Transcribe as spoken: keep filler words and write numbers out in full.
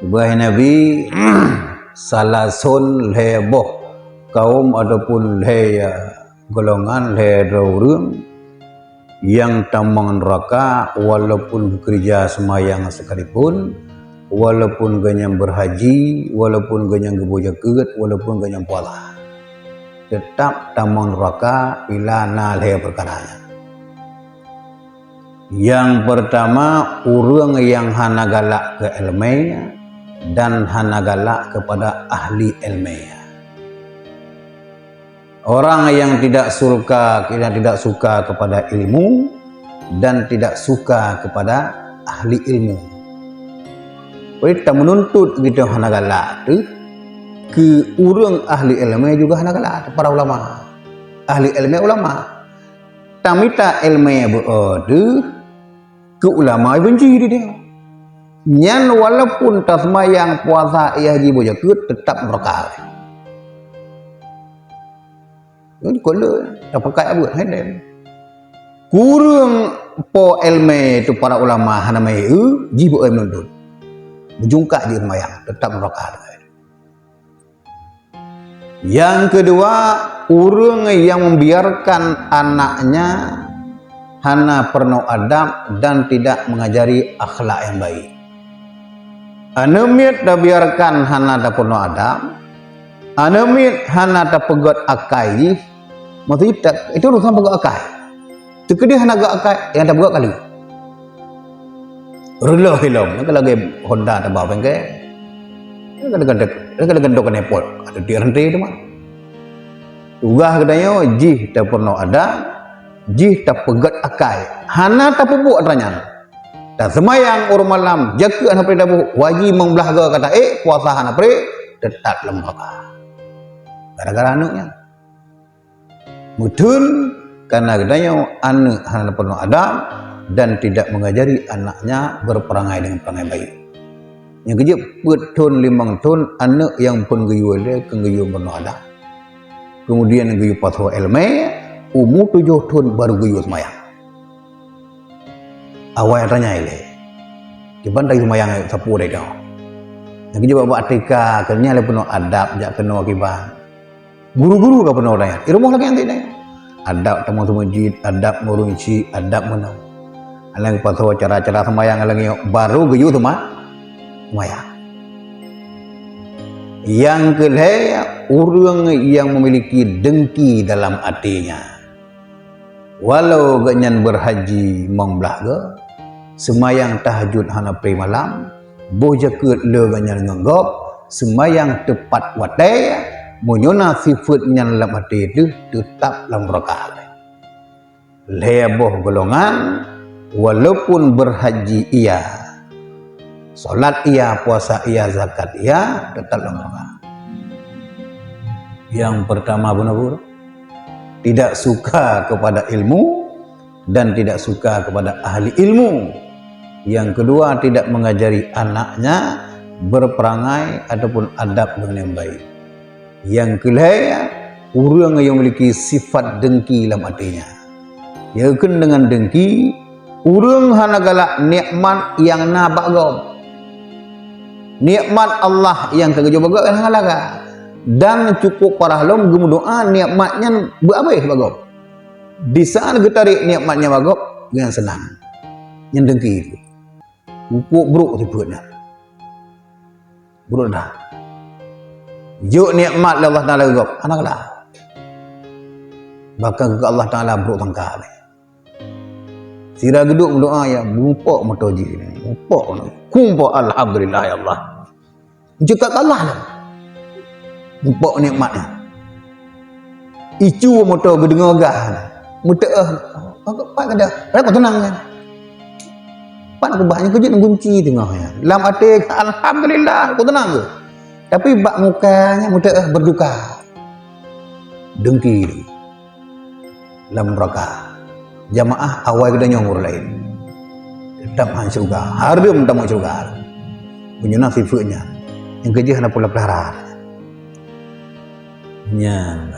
Bah Nabi, salah son lhée boh kaum ataupun lhée, ya, golongan, lhée droe ureuëng nyang tamong neuraka walaupun geukeureuja seumayang sekalipun, walaupun geunyang beurhaji, walaupun geunyang geuboh jakeuet, walaupun geunyang puasa. Teutap tamong neuraka bila na lhée peukara nyan. Nyang peurtama, ureuëng nyang hana galak keu iéleumé dan hana galak keupada ahli iéleumé. Orang yang tidak suka, yang tidak suka kepada ilmu dan tidak suka kepada ahli ilmu. Jadi tameununtut geutanyoe hana galak teuh keu ureuëng ahli iéleumé juga hana galak, para ulama. Ahli iéleumé ulama. Tamita iéleumé beu teuh keu ulama benci di dia. Nyan walaupun taseumayang, puasa, iya haji, boh jakeuet, teutap neuraka. Nyan kon le tapakat abeuet hai dem. Kureueng po iéleumé teuh para ulama hana mé eu jih beu meunundut. Beujungkat jih seumayang, teutap neuraka. Yang kedua, ureuëng yang membiarkan anaknya hana peurunoe adab dan tidak mengajari akhlak yang baik. Aneuk miet tabiarkan hana tapeurunoe adab, aneuk miet hana tapeugét akai jih, maksud jih ta-, itu urusan peugét akai. Teukeudeh hana geuh akai, nyang tapeugah kali. Reuloh ilom, nyang lagée Honda taba bengke. Nyang kadang-kadang, kadang-kadang dok keuneupot, atau dia renti teuma. Tugaih geutanyoe jih tapeurunoe adab, jih tapeugét akai. Hana tapeubuet atra nyan. Taseumayang uroe malam, jakeuet hana peureulée taboh, haji meublaih goe ka taék, puasa hana peureulée, teutap lam neuraka. Gara-gara aneuk nyan. Meuteun, karena geutanyoe aneuk hana peurunoe adab dan tidak mengajari anaknya berperangai dengan perangai baik. Nyang keujeuet peuet thon, limong thon, aneuk nyang phon geuyue lé keu geuyue peurunoe adab. Kemudian geuyue pasoe iéleumé, umu tujoh thon baru geuyue seumayang. Awai tanya ilée. Kiban tayue seumayang sapeue dai dong. Nyang keujeuet bak-bak tika, keu nyan lé peurunoe adab jak keunoe kiban. Guru-guru ka peunoh dayah. Di rumoh lagée nyan deh. Adab tamong seumeujid, adab meurunci, adab meunoe. Alang pasoe cara-cara seumayang lagée nyoe, baru geuyue seuma-, seumayang. Nyang keulhée, ureuëng nyang memiliki dengki dalam hatinya. Walau geuhnyan beurhaji mong blaih goe, seumayang tahajud hana pré malam, boh jakeuet le geuhnyan ngon gob, seumayang teupat watée, meunyoe na sifeuet nyan lam até teuh, teutap lam neuraka. Lhée boh golongan, walaupun beurhaji iya, salat iya, puasa iya, zakat iya, teutap lam neuraka. Nyang peurtama bunoe guru, tidak suka kepada ilmu dan tidak suka kepada ahli ilmu. Yang kedua, tidak mengajari anaknya berperangai ataupun adab dengan yang baik. Yang keulhée, ureuëng nyang memiliki sifat dengki lam hatinya. Nyang kheun dengan dengki, ureuëng hana galak nikmat nyang na bak gob. Nikmat Allah nyang ka geujok bak gob hana galak. Dan cukup parah lom geumeudoá nikmat nyan beuabéh bak gob. Di saat geutarek nikmat nyan bak gob, nyan seunang. Nyan dengki tu. Cukup brok sifeuet nyan. Brok dah. Jok nikmat lé Allah Taala keu gob, hana galak. Bahkan keu Allah Taala brok sangka. Sira geuduek meudoá, ya, mupok moto jih. Mupok, kumpok, alhamdulillah, ya Allah. Jeuet ka Allah lah. Mupok nikmat nyan. Icu moto geudeungoe gah nyan. Meuteueh, pat ka dah. Pat ka teunang nyan. Pat keubah nyan keujeuet gunci teungoh nyan. Lam até, alhamdulillah, ku teunang ke. Tapi bak muka nyan meuteueh berduka. Dengki. Lam neuraka. Jamaah awai geutanyoe ureuëng laén. Teutap han syeuruga. Hareuem tamong syeuruga. Meunyoe na sifeuet nyan. Nyang keujeuet hana pula pelara. Nyan.